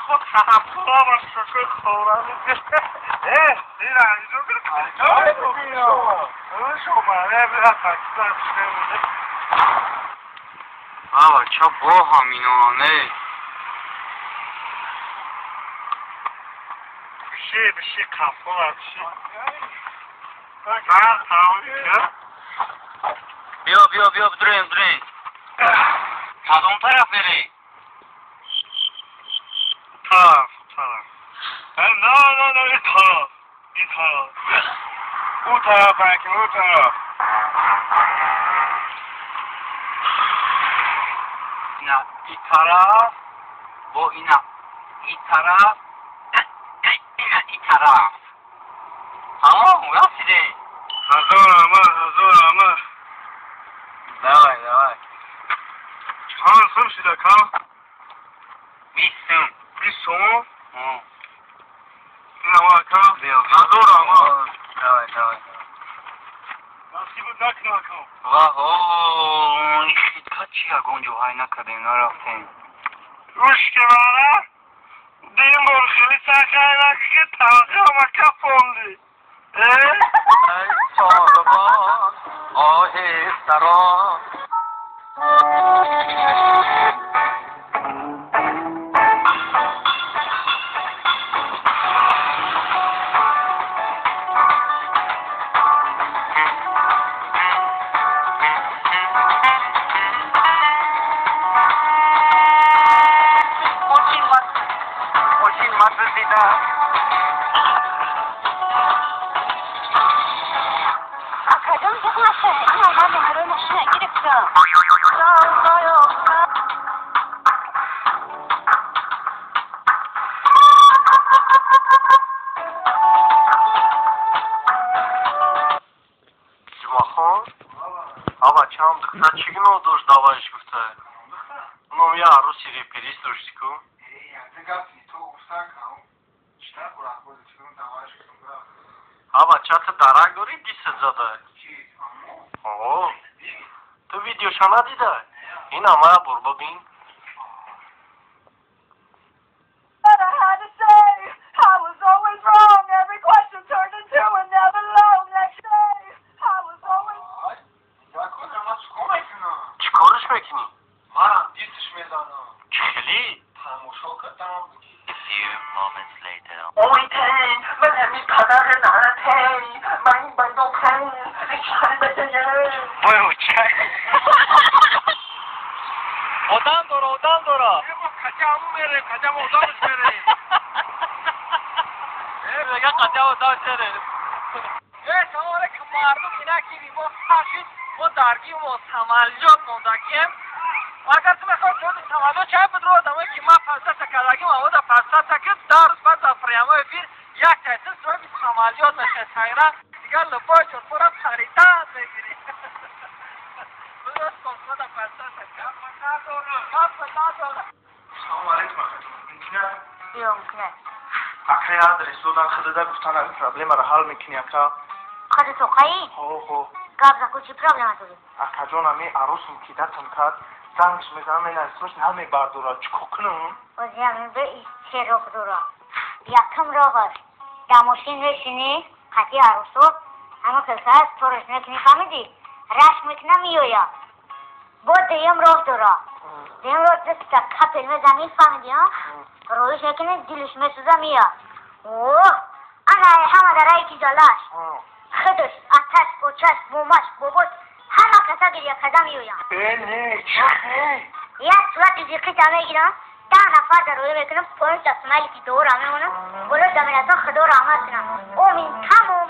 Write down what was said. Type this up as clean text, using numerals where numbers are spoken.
خود خراب شکر خورم. بابا چه با همینا نه بشی کافور بشی. بیا بیا بیا بدریم. کدام طرف بری؟ طرف. نه این طرف. اون طرف اون طرف. نه این طرف با اینا این طرف نه این طرف. ها رسیدی. هزار اما. давай. چند سوم شده کم؟ 20 سوم. 20 سوم؟ ها. این اما کم؟ هزار اما. давай. نصیب نکنه کم. واه این خیلی چی اگه های نکردیم نرفتیم. روش که مانه دیم بار خیلی سخت نکه که تاقه اما کفوندی. ای ساربان آهسته را. Ава чам духтар чӣ гуноҳ дошт даваиш гуфта? Уном я арӯси реперист дошти ку? Ава ча ту дарак дорӣ дисат зада? О, ту видеоша надида? Ин амая бор бибин. Чӣ мекунӣ? Манам дисш мезанам. Чӣ хелӣ? Тамошо кардам. A few moments later. اوی تی من همین پدر لعنتی من این بندو تی چند بده. وای چه одам дора одам дора. Качаму мерем, качаму одамш мерем. Мега качаму одамш мерем. Салом алейкум мардум, инаки мо саршид, мо дарги мо самолёт мондагием. Агар ту мехоҳӣ соҳиби самолёт чай бидро одамое ки ман пасата кардагим, авода пасата ки 10 рӯз баъд дар прямой эфир як тайтил соҳиби самолёт мешавӣ. Сайра дигар либои чорпора харидан мегирӣ. Салом алейкум акаҷон. Мумкин аст? Биё, мумкин аст. Акай адрес додан худада гуфтан ҳамин проблемаро ҳал мекунӣ ака. Худи тоқаӣ? Ҳо, ҳо. Гап заку чӣ проблема дорӣ? Акаҷон, ҳамин арӯсум ки датам кард, зангш мезанам, менависмаш намебардорад. Чӣ кор кунам? Ози ҳамин бе се роҳ дора. Якум роҳ аст. Дар мошин мешинӣ, қатъи арӯсо, ҳамин хелса аст, тораш мекунӣ, фаҳмидӣ? Рашк мекуна, меояд. Бо дуюм роҳ дора. Дуюм роҳ дастта капел мезанӣ, фаҳмидӣ, а? Роиш мекунӣ, дилш месӯза, меояд. Оҳ, ана ҳама дараи ки ҷалаш. Худаш, аташ, очаш, момаш, бобош, ҳама каса гиря карда меоянд. Э, не, чӣ? Як сурати зиқита мегирам, 10 нафар дар роя мекунам, поёнша смайлики дуора мемонам, боло дамерасон худо раҳмат кунам. Омин, тамом.